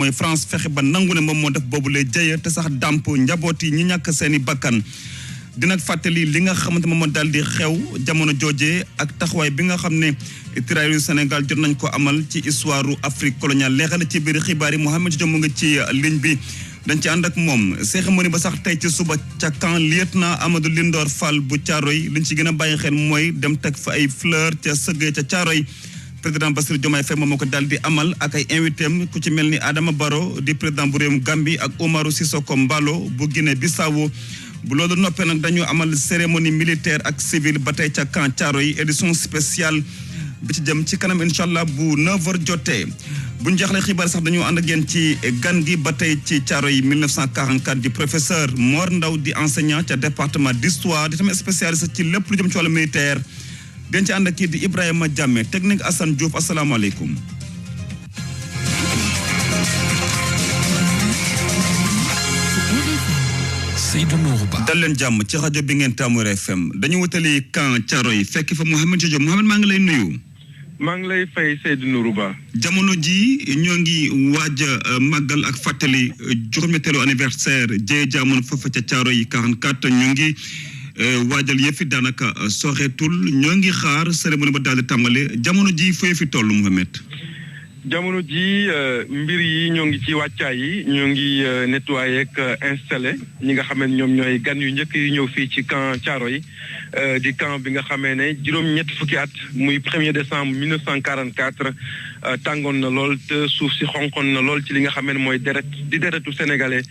mooy France fexe ba nangu ne moom moo def boobu lay jëye te sax dàmp njaboot yi ñi ñàkk seeni bakkan dina fàttali li nga xamante moom moo daal di xew jamono joojee ak taxawaay bi nga xam ne tirailleurs yu Sénégal jot nañ ko amal ci histoire Afrique coloniale leexal ci biir xibaar yi Mouhamed Diop mu ngi ci ligne bi dañ ci ànd ak moom cérémonie ba sax tey ci suba ca camp lieutenant Amadou Lindor Fall bu Thiaroye liñ ci gën a bàyyi xel mooy dem teg fa ay fleur ca sëgg ca Thiaroye président Bassirou Diomaye Faye moom moo ko daal di amal ak ay invité am ku ci mel ni Adama Barrow di président bu réewum Gambie ak Umaru Sissoco Embaló bu Guinée Bissau bu loolu noppee nag dañu amal cérémonie militaire ak civile ba tey ca camp Thiaroye édition spéciale bi ci jëm ci kanam incha allah bu 9h jotee bu ñu jeexlee xibaar sax dañu ànd ak yéen ci gan gi ba tey ci Thiaroye 1944 di professeur Mor Ndaw di enseignant ca département d'histoire di tamit spécialiste ci lépp lu jëm ci wàllu militaire den ci ànd ak kii di Ibrahima Diame technique Assane Diouf asalaamaaleykum. dal leen jàmm ci rajo bi ngeen taamu FM dañu wutali camp Thiaroye fekk fa Mouhamed Diop Mouhamed maa ngi lay nuyu. maa ngi lay fay Seydou Nourou Ba. jamono ji ñoo ngi waaj a màggal ak fàttali juróom-ñetteelu anniversaire jëye jaamoon foofa ca Thiaroye 44 ñu ngi waajal yëfi daanaka soxeetul ñoo ngi xaar cérémonie ba daal di tàmbale jamono ji fooy fi toll Mouhamed. jamono ji mbir yi ñoo ngi ci wàccaay yi ñoo ngi nettoyé ak installé ñi nga xam ne ñoom ñooy gan yu njëkk yi ñëw fii ci camp Thiaroye di camp bi nga xamee ne juróom-ñett fukki at muy 1er décembre 1944 tàngoon na lool te suuf si xonqoon na lool ci li nga xamee ne mooy deretu sénégalais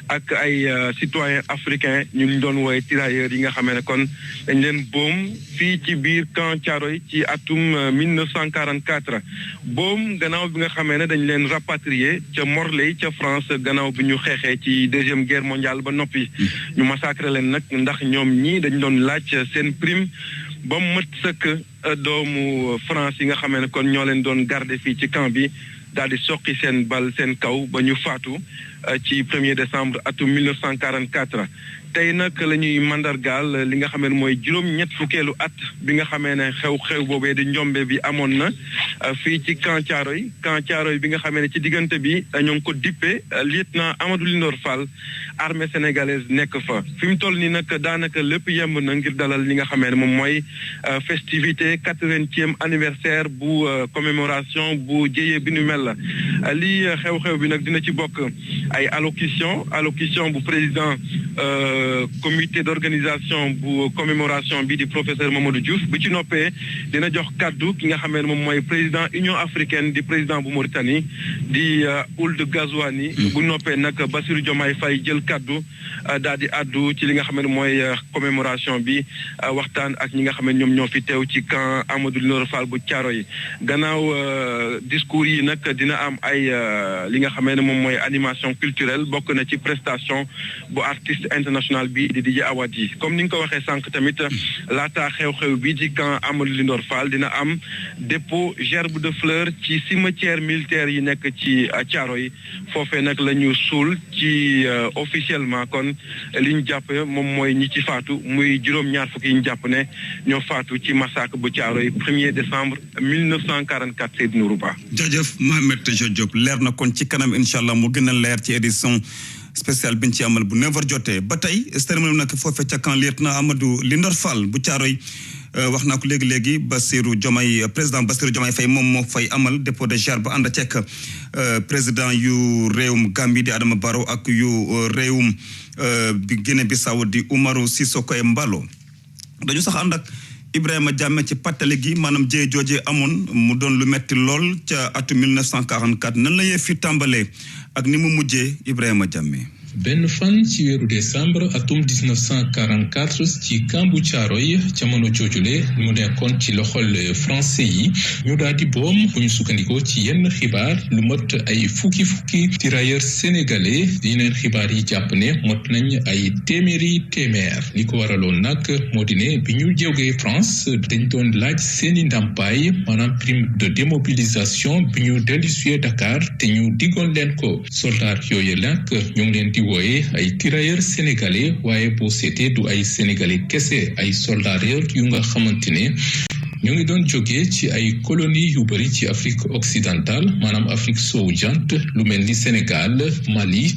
ak ay citoyens africains ñu ngi doon wooye tirailleurs yi nga xamee ne kon dañ leen boom fii ci biir camp Thiaroye ci atum 1944 boom gannaaw bi nga xamee ne dañ leen rapatrier ca Morlaix ca France gannaaw bi ñu xeexee ci deuxième guerre mondiale ba noppi ñu massacré leen nag ndax ñoom ñii dañ doon laaj seen prime ba mët sëkk doomu France yi nga xamee ne kon ñoo leen doon garder fii ci camp bi daal di soqi seen bal seen kaw ba ñu faatu ci 1er décembre atum 1944 tey nag la ñuy mandargaal li nga xamee ne mooy juróom-ñett fukkeelu at bi nga xamee ne xew-xew boobee di njombe bi amoon na fii ci camp Thiaroye bi nga xamee ne ci diggante bi ñoo ngi ko dippe lieutenant Amadou Lindor Fall armée sénégalaise nekk fa fi mu toll nii nag daanaka lépp yemb na ngir dalal li nga xamee ne moom mooy festivité 80e anniversaire bu commémoration bu jëyee bi nu mel la lii xew-xew bi nag dina ci bokk ay allocution bu président comité d'organisation bu commémoration bi di professeur Mamadou Diouf bu ci noppee dina jox kaddu ki nga xamee ne moom mooy président Union africaine di président bu Mauritanie di Ould Ghazouani bu noppee nag Bassirou Diomaye Faye jël kaddu daal di addu ci li nga xamee ne mooy commémoration bi waxtaan ak ñi nga xam ne ñoom ñoo fi teew ci camp Amadou Lindor Fall bu Thiaroye gannaaw discours yi nag dina am ay li nga xamee ne moom mooy animation culturelle bokk na ci prestation bu artiste international bi di DJ Awadi comme ni nga ko waxee sànq tamit laata xew-xew bi ci camp Amadou Lindor Fall dina am dépôt gerbe de fleurs ci cimetière militaire yi nekk ci Thiaroye foofee nag la ñu suul ci officiellement kon li ñu jàpp moom mooy ñi ci faatu muy juróom-ñaar fukki yi ñu jàpp ne ñoo faatu ci massacre bu Thiaroye 1er décembre 1944 Seydou Nourou Ba. jaajëf Mohamed Diop leer na kon ci kanam incha allah mu gën a leer ci édition spécial bi ñu ci amal bu 9h jotee ba tey cérémonie nag foofee ca camp lieutenant Amadou Lindor Fall bu Thiaroye wax naa ko léegi président Bassirou Diomaye Faye moom moo fay amal dépôt de gerbe ànd ceeg président yu réewum Gambie di Adama Barrow ak yu réewum bi Guinée Bissau di Umaru Sissoco Embaló dañu sax ànd ak Ibrahima Diame ci pàttali gi maanaam jëye jooje amoon mu doon lu metti lool ca atum 1944 nan la yee fi tàmbalee ak ni mu mujjee Ibrahima Diame. benn fan ci weeru décembre atum 1944 ci camp bu Thiaroye jamono joojule mu nekkoon ci loxol français yi ñu daal di boom bu ñu sukkandikoo ci yenn xibaar lu mot ay fukki tirailleurs sénégalais yeneen xibaar yi jàpp ne mot nañ ay téeméer li ko waraloon nag moo di ne bi ñu jógee France dañ doon laaj seeni ndàmpaay maanaam prime de démobilisation bi ñu dellusiwee Dakar te ñu diggoon leen ko soldat yooyu nag ñu ngi leen di wooye ay tirailleurs sénégalais waaye boo seetee du ay sénégalais kese ay soldats yu nga xamante ne ñu ngi doon jógee ci ay colonie yu bari ci Afrique occidentale maanaam Afrique sowu jant lu mel ni Sénégal Mali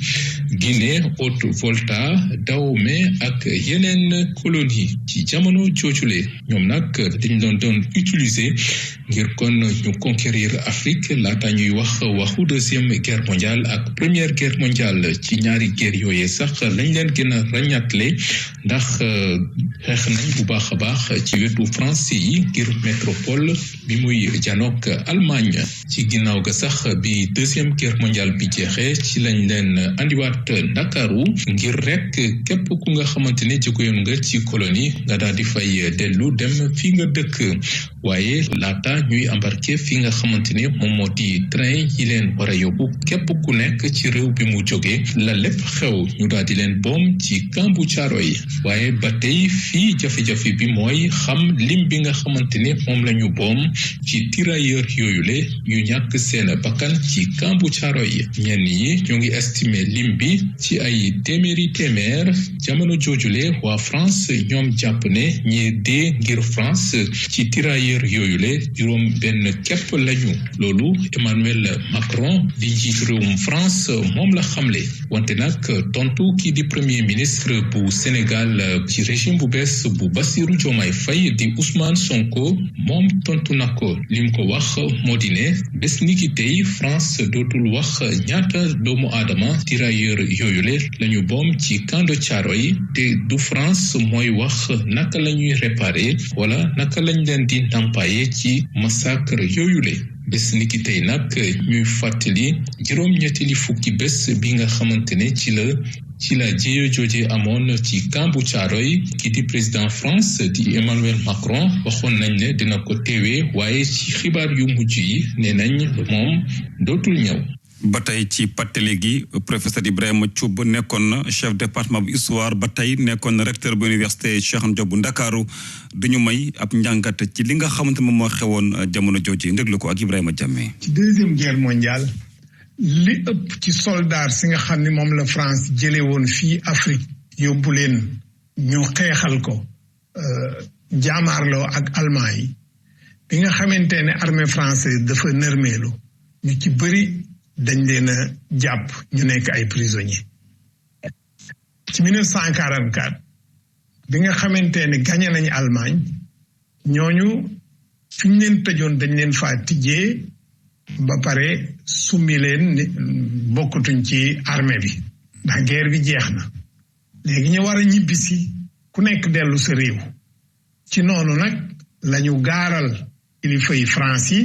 Guinée Haute-Volta Dahomey ak yeneen colonie ci jamono joojule ñoom nag dañ doon utiliser ngir kon ñu conquérir Afrique laata ñuy waxu deuxième guerre mondiale ak première guerre mondiale ci ñaari guerre yooyee sax lañ leen gën a ràññatle ndax xeex nañ bu baax a baax ci wetu français yi ngir métropole bi muy janook Allemagne ci ginnaaw ga sax bi deuxième guerre mondiale bi jeexee ci lañ leen andiwaat Ndakaaru ngir rek képp ku nga xamante ne jógeyoon nga ci colonie nga daal di fay dellu dem fi nga dëkk waaye laata ñuy embarqué fi nga xamante ne moom moo di train yi leen war a yóbbu képp ku nekk ci réew bi mu jógee la lépp xew ñu daal di leen boom ci camp bu Thiaroye waaye ba tey fii jafe-jafe bi mooy xam lim bi nga xamante ne moom la ñu boom ci tirailleurs yooyule ñu ñàkk seen bakkan ci camp bu Thiaroye ñenn yi ñu ngi estimer lim bi ci ay téeméer jamono joojule waa France ñoom jàpp ne ñi dee ngir France ci tirailleurs yooyule juróom benn képp lañu loolu Emmanuel Macron di njiit réewum France moom la xamle wante nag tontu kii di premier ministre bu Sénégal ci régime bu bees bu Bassirou Diomaye Faye di Ousmane Sonko moom tontu na ko lim ko wax moo di ne bés ni ki tey France dootul wax ñaata doomu aadama tirailleurs yooyule lañu boom ci camp de Thiaroye te du France mooy wax naka la ñuy réparer wala naka lañ leen di ndàmpaaye ci massacre yooyule bés ni ki tey nag ñuy fàttali juróom-ñettali fukki bés bi nga xamante ne ci la jéeyo jooje amoon ci camp bu Thiaroye ki di président France di Emmanuel Macron waxoon nañ ne dina ko teewee waaye ci xibaar yu mujj yi nee nañ moom dootul ñëw. ba tey ci pàttali gi professeur Ibrahima Thioub nekkoon na chef département bu histoire ba tey nekkoon na recteur bu université Cheikh Anta Diop bu Ndakaaru duñu may ab njàngat ci li nga xamante moom moo xewoon jamono jooju ndéglu ko ak Ibrahima Diamé. ci deuxième guerre mondiale li ëpp ci soldats si nga xam ne moom la France jëlee woon fii Afrique yóbbu leen ñu xeexal ko jaamaarloo ak Allemand yi bi nga xamante ne armée française dafa nërmeelu ñu ci bëri dañ leen a jàpp ñu nekk ay prisonniers ci 1944 bi nga xamante ne gagné nañu Allemagne ñooñu fi ñu leen tëjoon dañ leen faa tijjee ba pare summi leen bokkatuñ ci armée bi ndax guerre bi jeex na léegi ñu war a ñibbisi ku nekk dellu sa réew ci noonu nag lañu gaaral kilifa yi France yi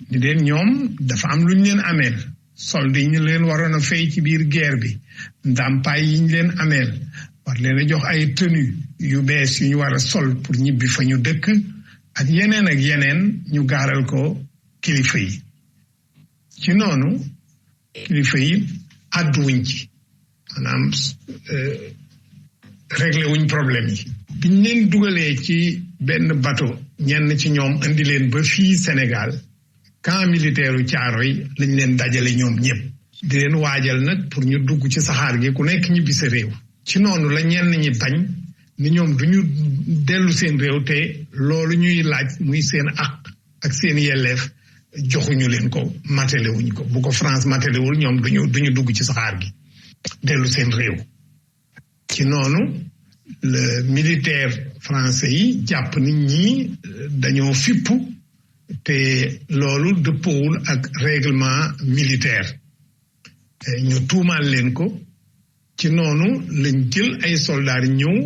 di leen ñoom dafa am lu ñu leen ameel solde yi ñu leen waroon a fay ci biir guerre bi ndàmpaay yi ñu leen ameel war leen a jox ay tenue yu bees yu ñu war a sol pour ñibbi fa ñu dëkk ak yeneen ñu gaaral ko kilifa yi ci noonu kilifa yi àdduwuñ ci maanaam réglé wuñ problème yi biñ leen dugalee ci benn bateau ñenn ci ñoom indi leen ba fii Sénégal camp militaire u Thiaroye lañ leen dajale ñoom ñëpp di leen waajal nag pour ñu dugg ci saxaar gi ku nekk ñibbi sa réew ci noonu la ñenn ñi bañ ni ñoom duñu dellu seen réew te loolu ñuy laaj muy seen àq ak seen yelleef joxuñu leen ko matalewuñ ko bu ko France matalewul ñoom duñu dugg ci saxaar gi dellu seen réew ci noonu le militaire français yi jàpp nit ñi dañoo fippu te loolu dëppoowul ak règlement militaire ñu tuumaal leen ko ci noonu lañ jël ay soldats ñëw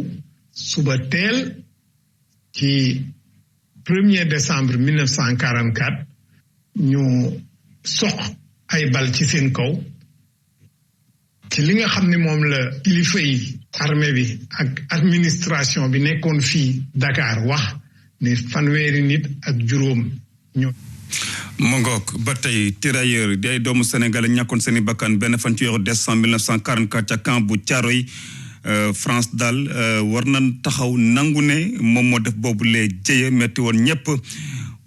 suba teel ci 1er décembre 1944 ñu sox ay bal ci seen kaw ci li nga xam ne moom la kilifa yi armée bi ak administration bi nekkoon fii Dakar wax ne fanweeri nit ak juróom ñoo mu ngoog ba tey tirailleurs di ay doomu Sénégal ñàkkoon seen i bakkan benn fan ci weeru décembre 1944 ca camp bu Thiaroye France daal war na taxaw nangu ne moom moo def boobu lee jëye metti woon ñëpp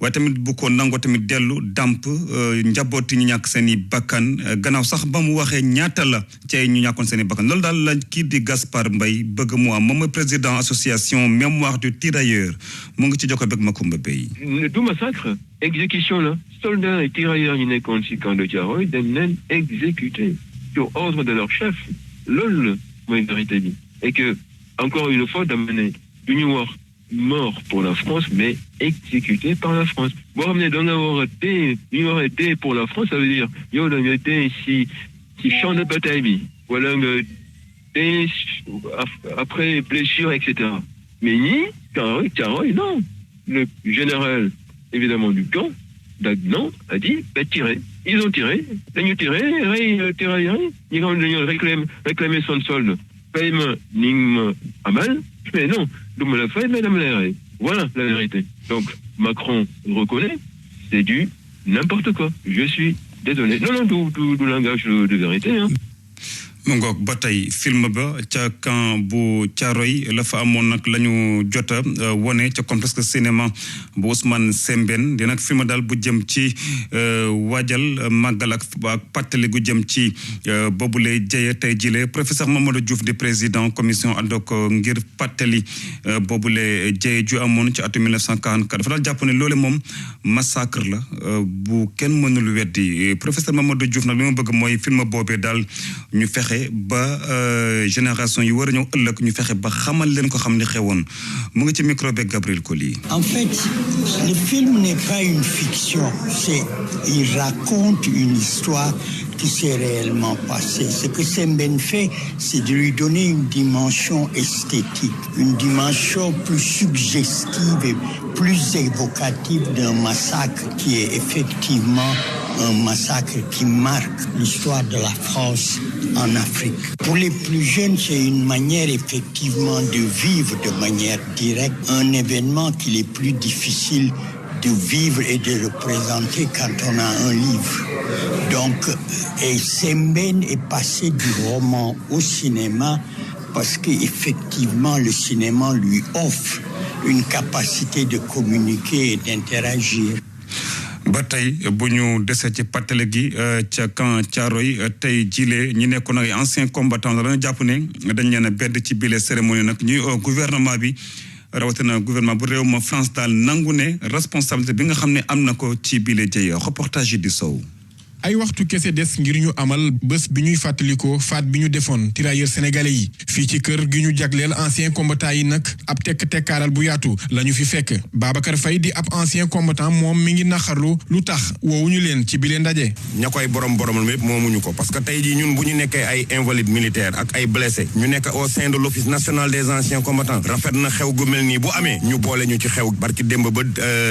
waaye tamit bu ko nangoo tamit dellu dàmp njabooti ñu ñàkk seen i bakkan gannaaw sax ba mu waxee ñaata la ci ay ñu ñàkkoon seen i bakkan loolu daal la kii di Gaspard Mbaye bëgg mu am moom mooy président association mémoire du tirailleur mu ngi ci jokko bëgg Macoumba Bey. Du massacre exécution la soldats et tirailleurs ñu nekkoon ci camp de Thiaroye dañ leen exécuté sur ordre de leur chef loolu la mooy vérité bi et que encore une fois dama ne du ñu wax mort pour la France mais exécuté par la France boo xam ne da nga war a dee ñu war a dee pour la France ça veut dire yow da nga dee ci champ de bataille bi wala nga dee après blessure etc mais ñii Thiaroye non le général évidemment du camp Dagnan a dit tirer ils ont tiré dañu tiré rey tirailleurs yi ñi nga xam ne dañoo réclamer son solde fay ma ni ma amal mais non du ma la fay mais dama lay rey voilà la vérité donc Macron reconnaît c'est du n'importe quoi je suis désolé non du langage de vérité hein. mu ngoog ba tey film ba ca camp bu Thiaroye la fa amoon nag la ñu jot a wone ca complexe cinéma bu Ousmane Sembène di nag film daal bu jëm ci waajal màggal ak pàttali gu jëm ci boobule jëye tey jile professeur Mamadou Diouf di président commission ad hoc ngir pàttali boobule jëye ju amoon ci atum 1944 dafa daal jàpp ne loole moom massacre la bu kenn mënul weddi professeur Mamadou Diouf nag li ma bëgg mooy film boobee daal ñu fexe ba génération yi war a ñëw ëllëg ñu fexe ba xamal leen ko xam ni xewoon mu ngi ci micro beeg Gabriel Koli. En fait, le film n'est pas une fiction, il raconte une histoire qui s'est réellement passée. Ce que Sembène fait, c'est de lui donner une dimension esthétique, une dimension plus suggestive et plus évocative d'un massacre qui est effectivement un massacre qui marque l'histoire de la France en Afrique. Pour les plus jeunes, c'est une manière effectivement de vivre de manière directe un événement qu'il est plus difficile de vivre et de représenter quand on a un livre. Donc, et Sembène est passé du roman au cinéma parce qu'effectivement, le cinéma lui offre une capacité de communiquer et d'interagir. ba tey bu ñu desee ci pàttale gi ca camp Thiaroye tey jile ñi nekkoon ay anciens combattants la dañu jàpp ne dañ leen a bedd ci bile cérémonie nag ñuy gouvernement bi rawatina gouvernement bu réew ma France daal nangu ne responsabilité bi nga xam ne am na ko ci bile jëye reportage yi di sow ay waxtu kese des ngir ñu amal bés bi ñuy fàttalikoo faat bi ñu defoon tirailleurs sénégalais yi fii ci kër gi ñu jagleel ancien combattant yi nag ab tekkaaral bu yaatu la ñu fi fekk Babacar Faye di ab ancien combattant moom mi ngi naxarlu lu tax woowuñu leen ci bile ndaje. ña koy borom mépp moomuñu ko parce que tey jii ñun bu ñu nekkee ay invalides militaires ak ay blessés ñu nekk au sein de l'office national des anciens combattants rafet na xew gu mel nii bu amee ñu boole ñu ci xew barki démb ba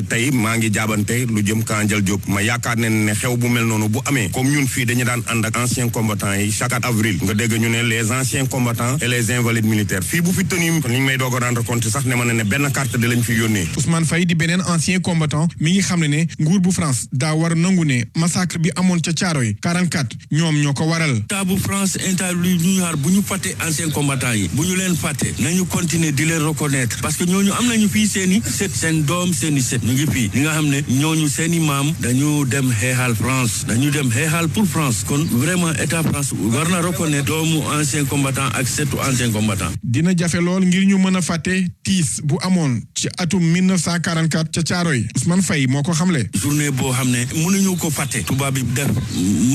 tey maa ngi jaabante lu jëm Kandial Diop ma yaakaar ne xew bu mel noonu bu amee comme ñun fii dañu daan ànd ak anciens combattants yi chaque avril nga dégg ñu ne les anciens combattants et les invalides militaires fii bu fi tëni li ñu may doog a rendre compte sax ne ma ne benn carte de lañ fi yónnee. Ousmane Faye di beneen ancien combattant mi ngi xam ne nguur bu France daa war nangu ne massacre bi amoon ca Thiaroye 44 ñoom ñoo ko waral. état bu France établi ñu ñaar bu ñu fàtte anciens combattants yi bu ñu leen fàtte nañu continuer di leen reconnaître parce que ñooñu am nañu fii seeni sët seen doom seeni sët ñu ngi fii li nga xam ne ñooñu seeni maam dañu dem xeexal France dañu dem xeexal pour France kon vraiment état France war na reconnaître doomu ancien combattant ak setu ancien combattant. dina jafe lool ngir ñu mën a fàtte tiis bu amoon ci atum 1944 ca Thiaroye Ousmane Faye moo ko xamle. journée boo xam ne mënuñu ko fàtte tubaab bi def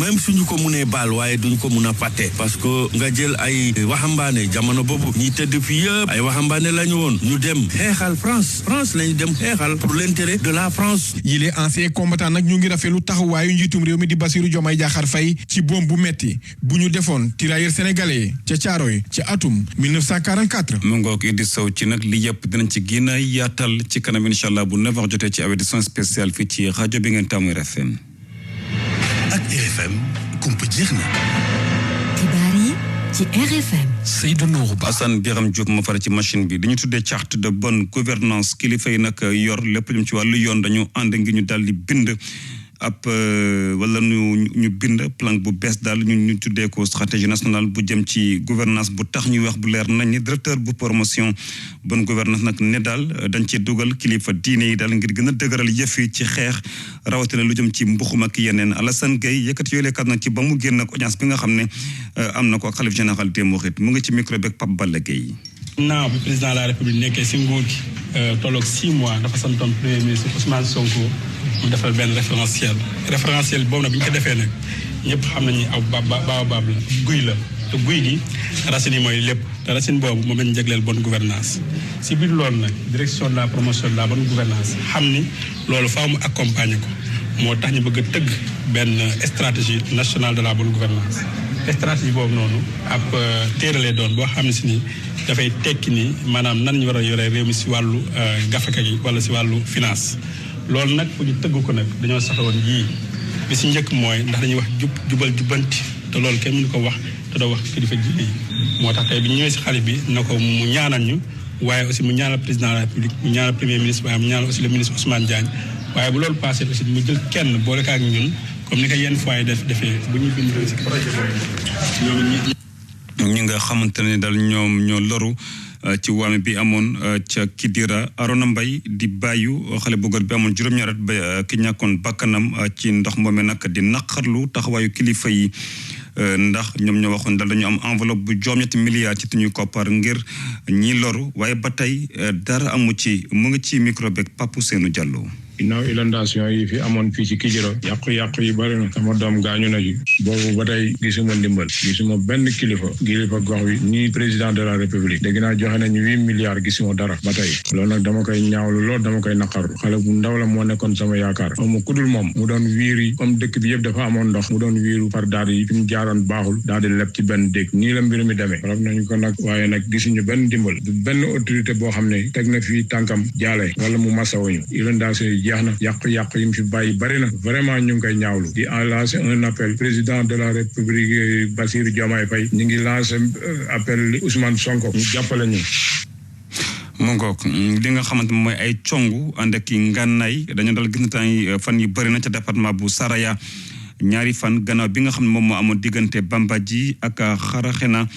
même suñu ko mënee baal waaye duñ ko mën a fàtte parce que nga jël ay waxambaane jamono boobu ñi tëdd fii yëpp ay waxambaane lañu woon ñu dem xeexal France lañu dem xeexal pour l'intérêt de la France. yile ancien combattant nag ñu ngi rafetlu taxawaayu njiitum réew mi di Bassirou Diomaye Diakhar Faye ci boom bu metti bu ñu defoon tirailleurs sénégalais ca Thiaroye ci atum 1944. mu ngoog Idi Sow ci nag li yëpp dinañ ci gën a yaatal ci kanam incha allah bu 9h jotee ci édition spéciale fii ci rajo bi ngeen taamu RFM. ak RFM kumpa jeex na. xibaar yi ci RFM. Seydou Nourou Ba. Assane Biram Diop ma fara ci machine bi dañu tuddee charte de bonne gouvernance kilifa yi nag yor lépp lu ci wàllu yoon dañu ànd ngi ñu daal di bind wala ñu bind plan bu bees daal ñu tuddee ko stratégie nationale bu jëm ci gouvernance bu tax ñuy wax bu leer nañ ni directeur bu promotion bonne gouvernance nag ne daal dañ ci dugal kilifa diine yi daal ngir gën a dëgëral yëf yi ci xeex rawatina lu jëm ci mbuxum ak yeneen Alassane Gueye yëkkati yooyu leekat nag ci ba mu génn ak audience bi nga xam ne am na ko ak xalif général des Mourides mu ngi ci micro beeg Pape Balla Gueye. naaw bi président de la république nekkee si nguur gi tolloog 6 mois dafa santoon premier ministre Ousmane Sonko mu defal benn référentiel boobu nag bi ñu ko defee nag ñëpp xam nañu aw baobab la guy la te guy gi racine yi mooy lépp te racine boobu moom lañu jagleel bonne gouvernance si biir loolu nag direction de la promotion de la bonne gouvernance xam ni loolu faaw mu accompagner ko moo tax ñu bëgg a tëgg benn stratégie nationale de la bonne gouvernance stratégie boobu noonu ab téeralee doon boo xam ne si ni dafay tekki ni maanaam nan ñu war a yore réew mi si wàllu gafaka gi wala si wàllu finance loolu nag fu ñu tëgg ko nag dañoo soxla woon yii bi si njëkk mooy ndax dañuy wax jubal jubbanti te loolu kenn mënu ko wax te doo wax kilifa ji yi moo tax tey bi ñu ñëwee si xalif bi na ko mu ñaanal ñu waaye aussi mu ñaanal président de la république mu ñaanal premier ministre waaye mu ñaanal aussi le ministre Ousmane Diagne waaye bu loolu passé aussi mu jël kenn boole ka ak ñun comme ni ko yenn fois yi defee bu ñu bind si projet boobu ñi nga xamante ne daal ñoom ñoo loru ci waame bi amoon ca Kidira Arona Mbaye di bàyyu xale bu góor bi amoon juróom-ñaari at ba ki ñàkkoon bakkanam ci ndox moome nag di naqarlu taxawaayu kilifa yi ndax ñoom ñoo waxoon daal dañu am enveloppe bu juróom-ñetti milliards ci tuñuy koppar ngir ñi loru waaye ba tey dara amu ci mu ngi ci micro beeg Pape Ousseynou Diallo. ginnaaw inondation yi fi amoon fii ci Kidira yàqu-yàqu yi bari na sama doom gaañu na ji boobu ba tey gisuma ndimbal gisuma benn kilifa gox bi nii président de la république dégg naa joxe nañu 8 milliards gisuma dara ba tey loolu nag dama koy ñaawlu lool dama koy naqaru xale bu ndaw la moo nekkoon sama yaakaar amu kudul moom mu doon wiiri comme dëkk bi yëpp dafa amoon ndox mu doon wiiru par daal yi fi mu jaaroon baaxul daal di leb ci benn dëkk nii la mbir mi demee rab nañu ko nag waaye nag gisuñu benn ndimbal benn autorité boo xam ne teg na fii tànkam jaale wala mu masawuñu inondation yi jeex na yàqu-yàqu yi mu fi bàyyi bari na vraiment ñu ngi koy ñaawlu di lancer un appel président de la république Bassirou Diomaye Faye ñu ngi lancer appel Ousmane Sonko ñu jàppale ñu. mu ngoog li nga xamante mooy ay congu ànd ak ngànnaay dañu dal gis na temps fan yu bëri na ca département bu Saraya ñaari fan gannaaw bi nga xam ne moom moo amoon diggante Bambadji ak Xaraxena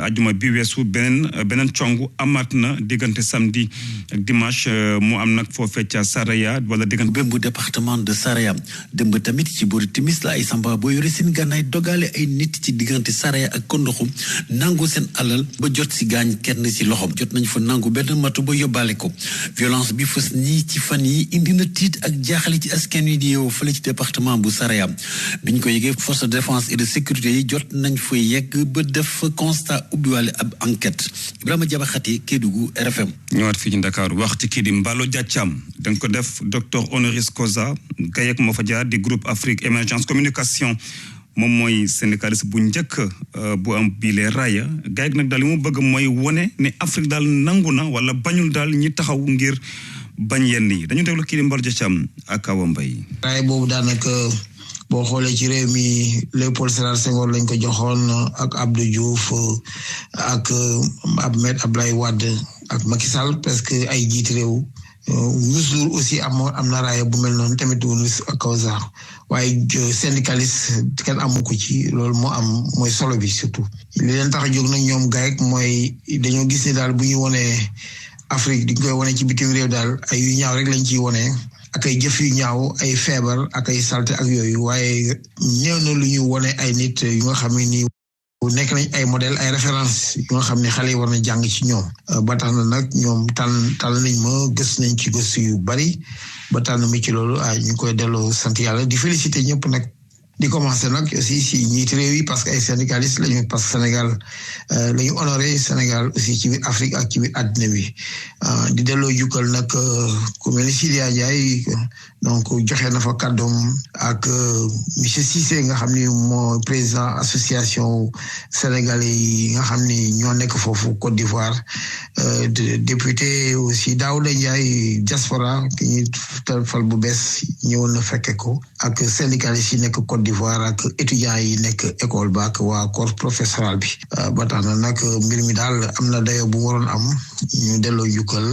ajuma bi weesu beneen congu amaat na diggante samedi ak dimanche mu am nag foofee ca Saraya wala diggante bu département de Saraya démb tamit ci boori timis la ay samba boo yore seen gànnaay dogale ay nit ci diggante Saraya ak Kondoxum nangu seen alal ba jot si gaañ kenn si loxom jot nañu fa nangu benn matu ba yóbbaale ko violence bi fës nii ci fan yi indi na tiit ak jaaxale ci askan wi di yeewoo fële ci département bu Saraya biñ ko yëgee force de défense et de sécurité yi jot nañ fa yegg ba def constat ubbiwaale ab enquête Ibrahima Diabakhati Kédougou RFM. ñëwaat fii ci Dakar wax ci kii di Mballo Dia Thiam dañ ko def docteur honoris causa Gayek moo fa jaar di groupe Afrique émergence communication moom mooy syndicaliste bu njëkk bu am bile raaya Gayek nag daal li mu bëgg mooy wone ne Afrique daal nangu na wala bañul daal ñi taxaw ngir bañ yenn yi dañu déglu kii di Mballo Dia Thiam ak Awa Mbaye. raaya boobu daanaka. boo xoolee ci réew mi Léopold Sédar Senghor lañ ko joxoon ak Abdou Diouf ak Abdoulaye Wade ak Macky Sall parce que ay jiit réew Youssou Ndour aussi am na raaya bu mel noonu tamit honoris causa waaye syndicaliste kenn amu ko ci loolu moo am mooy solo bi surtout li leen tax a jóg nag ñoom Gayek mooy dañoo gis ne daal bu ñu wonee Afrique di koy wone ci bitim réew daal ay yu ñaaw rek lañ ciy wone ak ay jëf yu ñaaw ay feebar ak ay salte ak yooyu waaye ñëw na lu ñu wone ay nit yu nga xam ne nii nekk nañ ay modèle ay référence yu nga xam ne xale yi war na jàng ci ñoom ba tax na nag ñoom tànn nañ ma gës nañ ci gëstu yu bari ba tànn mi ci loolu ñu koy delloo sant yàlla di féliciter ñëpp nag di commencer nag aussi si ñiiti réew yi parce que ay syndicalistes lañu parce que Sénégal la ñu honoré Sénégal aussi ci biir Afrique ak ci biir àddina bi di delloo jukkal nag ku mel ni Sidia Ndiaye donc joxe na fa kàddoom ak monsieur Cissé nga xam ni moo président association sénégalais yi nga xam ni ñoo nekk foofu Côte d'Ivoire député aussi Daouda Ndiaye diaspora ki ñuy fal bu bees ñëwoon na fekke ko ak syndicalistes yi nekk Côte d'Ivoire ak étudiants yi nekk école ba ak waa corps professoral bi ba tax na nag mbir mi daal am na dayo bu waroon am ñu delloo jukkal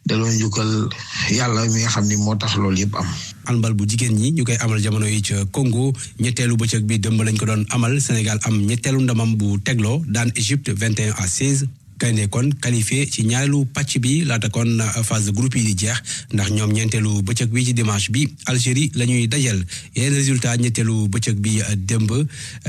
delloo njukkal yàlla mi nga xam ni moo tax loolu yëpp am. handball bu jigéen ñi ñu koy amal jamono yi ca Congo ñetteelu bëccëg bi dëmb lañ ko doon amal Sénégal am ñetteelu ndamam bu tegloo daan Égypte 21-16. Gaynde kon qualifié ci ñaareelu pàcc bi laata kon phase de groupe yi di jeex ndax ñoom ñeenteelu bëccëg bi ci dimanche bi Algérie la ñuy dajal yeneen résultat ñetteelu bëccëg bi démb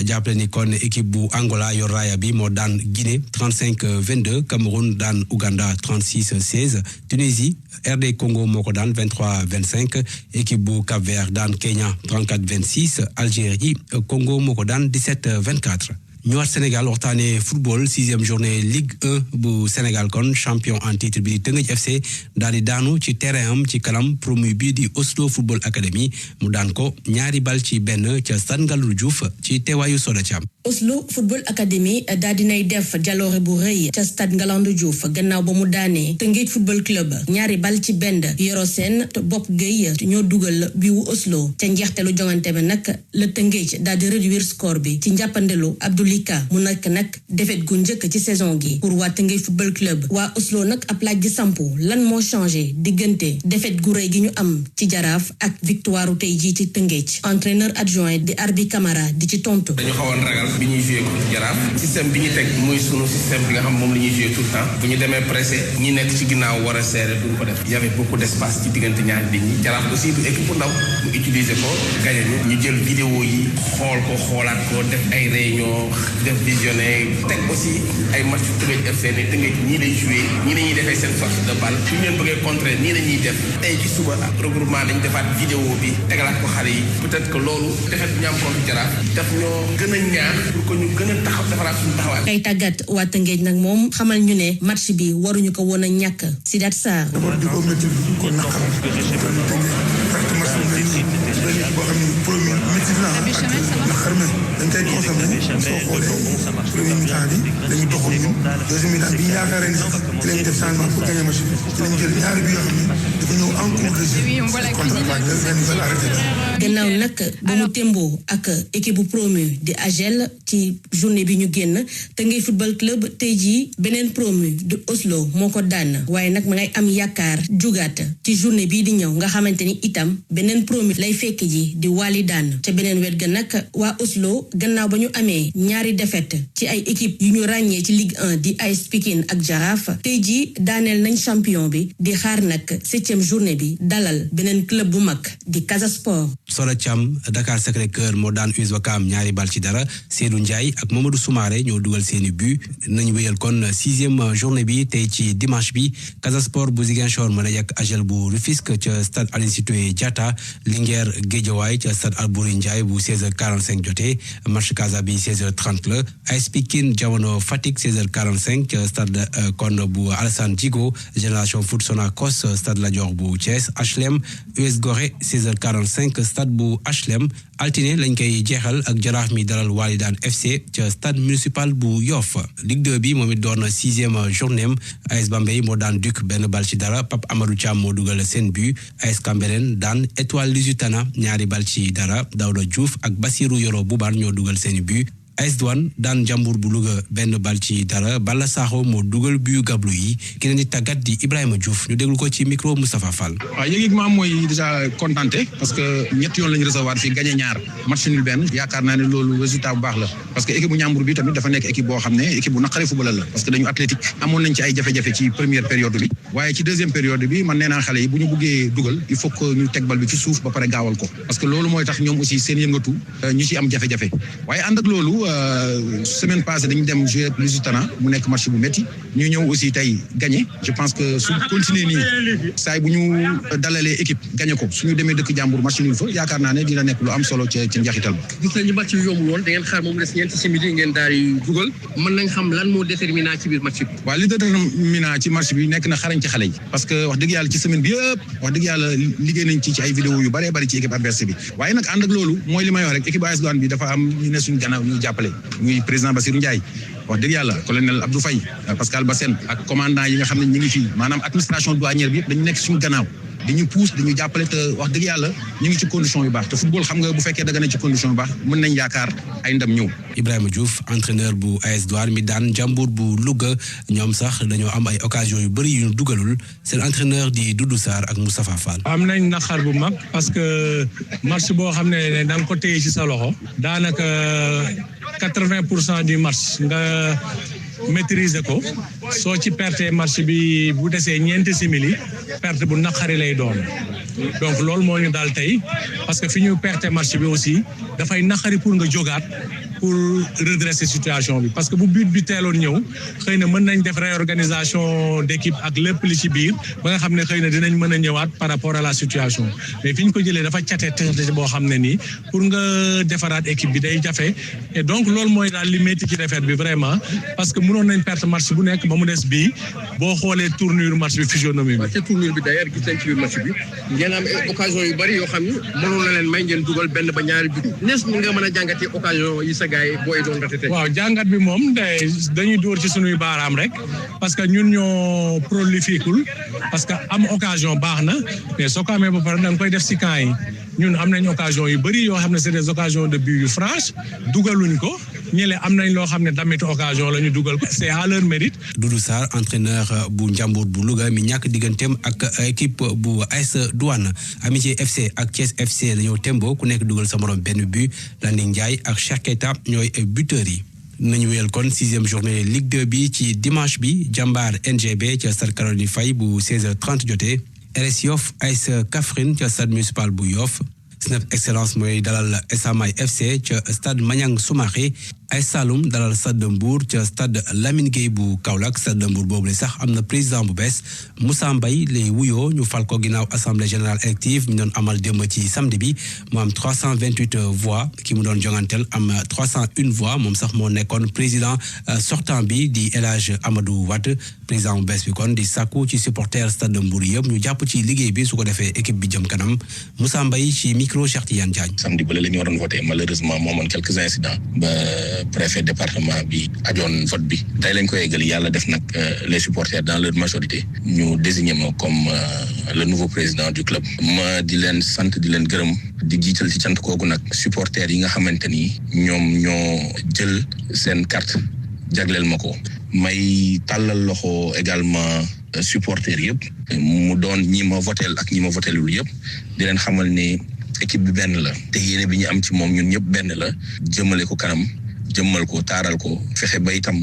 jàppale ni kon équipe bu Angola yor raaya bi moo daan Guinée 35-22 Cameroun daan Ouganda 36-16 Tunisie RD Congo moo ko daan 23-25 équipe bu Cap-Vert daan Kenya 34-26 Algérie Congo moo ko daan 17-24. ñëwaat Sénégal waxtaanee football 6e journée Ligue 1 bu Sénégal kon champion en titre bi di Teungueth FC daal di daanu ci terrain am ci kanam promu bi di Oslo Football Academy mu daan ko 2-1 ca Stade Ngalandou Diouf ci teewaayu Soda Thiam. Oslo Football Academy daal dinay def jaloore bu rëy ca Stade Ngalandou Diouf gannaaw ba mu daanee Teungueth Football Club 2-1 Yoro Sène Bopp Gueye ñoo dugal bi wu Oslo ca njeexteelu jongante bi nag la Teungueth daal di réduire score bi ci njàppandelu Lika mu nekk nag défaite gu njëkk ci saison gi pour waa Teungueth Football Club waa Oslo nag ab laaj gi sampu lan moo changé diggante défaite gu rëy gi ñu am ci Jaraaf ak victoire tey jii ci Teungueth entraîneur adjoint di Arbi Camara di ci tontu. dañu xawoon ragal bi ñuy joué ko Jaraaf système bi ñu teg muy sunu système bi nga xam moom la ñuy joué tout le temps bu ñu demee pressé ñi nekk ci ginnaaw war a serré duñ ko def y avait beaucoup d'espace ci diggante ñaari nit ñi Jaraaf aussi du équipe bu ndaw mu utiliser ko gagné ñu jël vidéo yi xool ko xoolaat ko def ay réunion def visionné teg aussi ay match Teungueth FC ne Teungueth ñii lay joué ñii la ñuy defee seen force de balle su ñu leen bëggee contrer nii la ñuy def tey ci suba ak regroupement dañ defaat vidéo bi tegalaat ko xale yi peut-être que loolu defet bi ñu am contre Jaraaf daf ñoo gën a ñaax pour que ñu gën a taxaw defaraat suñu taxawaay. kay tàggat waa Teungueth nag moom xamal ñu ne match bi waruñu ko woon a ñàkk Sidat Sarr. d'abord di ko métti ko naqar boo xam ne premier métti na ak naqar mais dañ koy consommé soo xoolee premier mi-temps bi dañu doxul ñun deuxième mi-temps bi ñu yaakaaree ne ci lañ def changement pour gagner match bi ci lañ jël ñaari bi yoo xam ne dafa ñëw en cours de jeu contre-attaque la benn bal arrêté la. gannaaw nag ba mu témboo ak équipe bu promu di AGEL ci journée bi ñu génn Teungueth Football Club tey jii beneen promu di Oslo moo ko daan waaye nag ma ngay am yaakaar jugaat ci journée bii di ñëw nga xamante ni itam beneen promu lay fekk ji di Wali daan ca beneen wet ga nag waa Oslo gannaaw ba ñu amee ñaari défaite ci ay équipe yu ñu ràññee ci Ligue 1 di AS Pikine ak Jaraaf tey jii daaneel nañ champion bi di xaar nag 7e journée bi dalal beneen club bu mag di Casa Sport. Soda Thiam Dakar Sacré-Cœur moo daan US Ouakam 2-0 Seydou Ndiaye ak Mamadou Soumaré ñoo dugal seeni but nañ wéyal kon 6e journée bi tey ci dimanche bi Casa Sport bu Ziguinchor mën a yegg AGEL bu Rufisque ca stade Aline Sitoé Diatta Linguère Guédiawaye ca stade Albouri Ndiaye bu 16h45 jotee match Casa bi 16h30 la AS Pikine Jamono Fatick 16h45 ca stade kon bu Alassane Djigo Génération Foot Sonacos stade Lat Dior bu Thiès HLM US Gorée 16h45 stade bu HLM altine lañ koy jeexal ak Jaraaf mi dalal Walidane FC ca stade municipal bu Yoff Ligue 2 bi moom it doon 6e journée am AS Bambey moo daan Duc 1-0 Pape Amadou Thiam moo dugal seen but AS Cambérène daan Étoile Lusitana 2-0 Daouda Diouf ak Bassirou Yoro Boubane ñoo dugal seen but AS Douane daan Jambour bu Louga 1-0 Balla Sakho moo dugal but gablu yi ki leen di tàggat di Ibrahima Diouf ñu déglu ko ci micro Moustapha Fall. waaw yëg-yëg ma am mooy déjà contenté parce que ñetti yoon la ñu recevoir fii gagné ñaar match nul benn yaakaar naa ne loolu résultat bu baax la parce que équipe bu Njàmbur bi tamit dafa nekk équipe boo xam ne équipe bu naqaree football la parce que dañu athlétique amoon nañ ci ay jafe-jafe ci première période bi waaye ci deuxième période bi man nee naa xale yi bu ñu buggee dugal il faut que ñu teg bal bi ci suuf ba pare gaawal ko parce que loolu mooy tax ñoom aussi seen yëngatu ñu ci am jafe-jafe waaye ànd ak loolu semaine passée dañu dem jouer Lusitana mu nekk match bu métti ñu ñëw aussi tey gagné je pense que su continuer nii saay bu ñu dalalee équipe gagné ko suñu demee dëkk jàmbur match nul fa yaakaar naa ne dina nekk lu am solo ca njaxital ba. gis nañu match yu yombul woon da ngeen xaar moom des ñeenti simili ngeen daal di dugal mën nañ xam lan moo déterminant ci biir match bi. waaw li déterminant ci match bi nekk na xarañ ci xale yi parce que wax dëgg yàlla ci semaine bi yëpp wax dëgg yàlla liggéey nañ ci ay vidéo yu bëree bëri ci équipe adverse bi waaye nag ànd ak loolu mooy li may wax rek équipe AS Douane bi dafa am ñu ne suñu gannaaw ñuy jàppale muy président Bassirou Ndiaye wax dëgg yàlla colonel Abdou Faye Pascal Bassène ak commandant yi nga xam ne ñu ngi fii maanaam administration douanière bi yëpp dañu nekk suñu gannaaw di ñu pousse di ñu jàppale te wax dëgg yàlla ñu ngi ci condition yu baax te football xam nga bu fekkee da nga ne ci condition yu baax mën nañ yaakaar ay ndam ñëw. Ibrahima Diouf entraîneur bu AS Douanes mi daan Njàmbur bu Louga ñoom sax dañoo am ay occasion yu bëri yu ñu dugalul seen entraîneur di Doudou Sarr ak Moustapha Fall. am nañ naqar bu mag parce que match boo xam ne da nga ko téye ci sa loxo daanaka 80% du match nga maîtriser ko soo ci perte match bi bu desee ñeenti simili perte bu naqari lay doon donc loolu moo ñu daal tey parce que fi ñu perte match bi aussi dafay naqari pour nga jógaat pour redresser situation bi parce que bu but bi teeloon ñëw xëy na mën nañ def réorganisation d'équipe ak lépp li ci biir ba nga xam ne xëy na dinañ mën a ñëwaat par rapport à la situation mais fi ñu ko jëlee dafa cate boo xam ne nii pour nga defaraat équipe bi day jafe et donc loolu mooy daal li métti ci défaite bi vraiment parce que mënoon nañ perte match bu nekk ba mu des bii boo xoolee tournure match bi physionomie bi. ci tournure bi d'ailleurs gis nañ ci biir match bi ngeen am occasion yu bari yoo xam ne mënoon na leen may ngeen dugal benn ba ñaari but nees nga mën a jàngatee occasion yi waaw jàngat bi moom dañuy dóor ci sunuy baaraam rek parce que ñun ñoo prolifiqueul parce que am occasion baax na mais soo ko amee ba pare da nga koy def ci camp yi ñun am nañ occasion yu bëri yoo xam ne c'est des occasions de but yu franches dugaluñ ko ñële am nañ loo xam ne damit occasion la ñu dugal ko c'est à leur mérite. Doudou Sarr entraîneur bu Njàmbur bu Louga mi ñàkk digganteem ak équipe bu AS Douanes Amitié FC ak Thiès FC dañoo tembo ku nekk dugal sa morom benn but Landing Ndiaye ak Cheikh Keita ñooy buteurs yi. nañu wéyal kon 6e journée Ligue 2 bi ci dimanche bi Jambar NGB ca stade Caroline Faye bu 16h30 jotee RS Yoff AS Kaffrine ca stade municipal bu Yoff Snap Excellence mooy dalal Esamay FC ca stade Maniang Soumaré AS Saloum dalal Stade de Mbour ca stade Lamine Gueye bu Kaolack Stade de Mbour boobu sax am na président bu bees Moussa Mbaye lay wuyoo ñu fal ko ginnaaw assemblée générale élective mi doon amal démb ci samedi bi mu am 328 voix ki mu doon jonganteel am 301 voix moom sax moo nekkoon président sortant bi di El Hadj Amadou Wade président bu bees bi kon di sàkku ci supporter Stade de Mbour yëpp ñu jàpp ci liggéey bi su ko defee équipe bi jëm kanam Moussa Mbaye ci micro Cheikh Tidiane Diagne. samedi ba la ñu waroon voté malheureusement moo amoon quelques incidents ba préfet département bi ajoon vote bi tey lañ ko yeggali yàlla def nag les supporters dans leur majorité ñu désigné ma comme le nouveau président du club ma di leen sant di leen gërëm di jiital ci cant kooku nag supporters yi nga xamante ni ñoom ñoo jël seen carte jagleel ma ko may tàllal loxo également supporters yëpp mu doon ñi ma votel ak ñi ma votelul yëpp di leen xamal ne équipe bi benn la te yéene bi ñu am ci moom ñun ñëpp benn la jëmale ko kanam jëmmal ko taaral ko fexe ba itam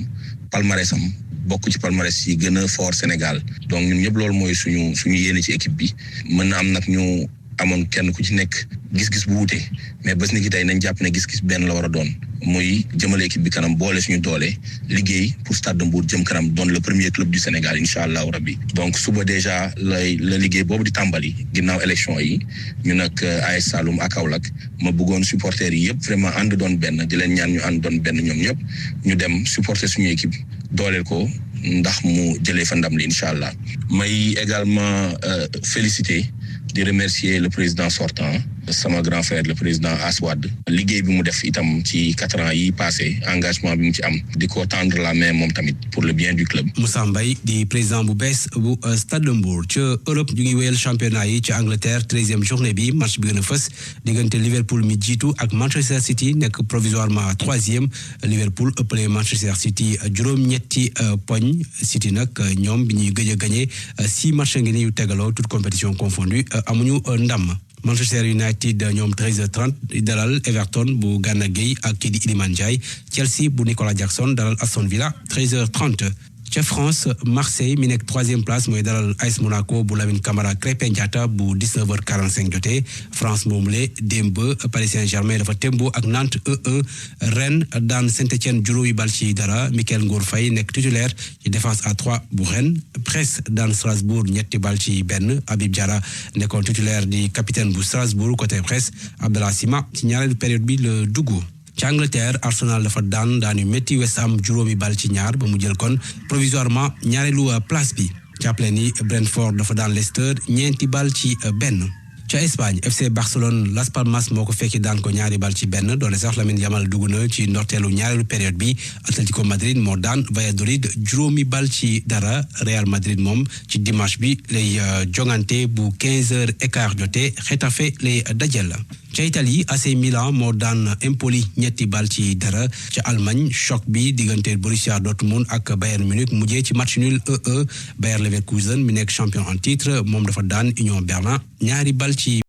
palmarèsam bokk ci palmarès yi gën a fort Sénégal donc ñun ñëpp loolu mooy suñu yéene ci équipe bi mën na am nag ñu amoon kenn ku ci nekk gis-gis bu wuute mais bés ni ki tey nañ jàpp ne gis-gis benn la war a doon muy jëmale équipe bi kanam boole suñu doole liggéey pour Stade de Mbour jëm kanam doon le premier club du Sénégal incha allahu rabbi donc suba déjà la liggéey boobu di tàmbali ginnaaw élection yi ñu nag AS Saloum ak Kaolack ma bëggoon supporters yi yëpp vraiment ànd doon benn di leen ñaan ñu ànd doon benn ñoom ñëpp ñu dem supporter suñu équipe dooleel ko ndax mu jëlee fa ndam li incha allah may également féliciter di remercier le président sortant sama grand frère le président Aswad liggéey bi mu def itam ci 4 ans yi passé engagement bi mu ci am di ko tendre la main moom tamit pour le bien du club. Moussa Mbaye di président bu bees bu Stade de Mbour ca Europe ñu ngi wéyal championnat yi ci Angleterre 13e journée bi match bi gën a fës diggante Liverpool mi jiitu ak Manchester City nekk provisoirement 3e Liverpool ëppale Manchester City juróom-ñetti poñ City nag ñoom bi ñuy gëj a gagné 6 matchs ngi ni yu tegaloo toute compétition confondue amuñu ndam. Manchester United ñoom 13h30 dalal Everton bu Gana Gueye ak kii di Iliman Ndiaye Chelsea bu Nicolas Jackson dalal Aston Villa 13h30 ca France Marseille mi nekk 3e place mooy dalal AS Monaco bu Lamine Camara Krépin Diatta bu 19h45 jotee France moom le démb Paris Saint-Germain dafa tembo ak Nantes 1-1 Rennes daan Saint-Étienne juróomi bal ci dara Michael Ngor Faye nekk titulaire ci défense à 3 bu Rennes Brest daan Strasbourg ñetti bal ci benn Habib Diarra nekkoon titulaire di capitaine bu Strasbourg côté Brest Abdallah Sima ci ñaareelu période bi la dugg. ci Angleterre Arsenal dafa daanu métti West Ham juróomi bal ci ñaar ba mu jël kon provisoirement ñaareelu place bi jàppale ni Brentford dafa daan Leicester ñeenti bal ci benn ca Espagne FC Barcelone Las Palmas moo ko fekki daan ko ñaari bal ci benn doole sax Lamine Yamal dugg na ci ndorteelu ñaareelu période bi Atlético Madrid moo daan Valladolid juróomi bal ci dara Real Madrid moom ci dimanche bi lay jongante bu 15h15 jotee Getafe lay dajal. ca Italie AC Milan moo daan Empoli ñetti bal ci dara ca Allemagne choc bi diggante Borussia Dortmund ak Bayern Munich mujjee ci match nul 1-1 Bayer Leverkusen mi nekk champion en titre moom dafa daan Union Berlin ñaari bal ci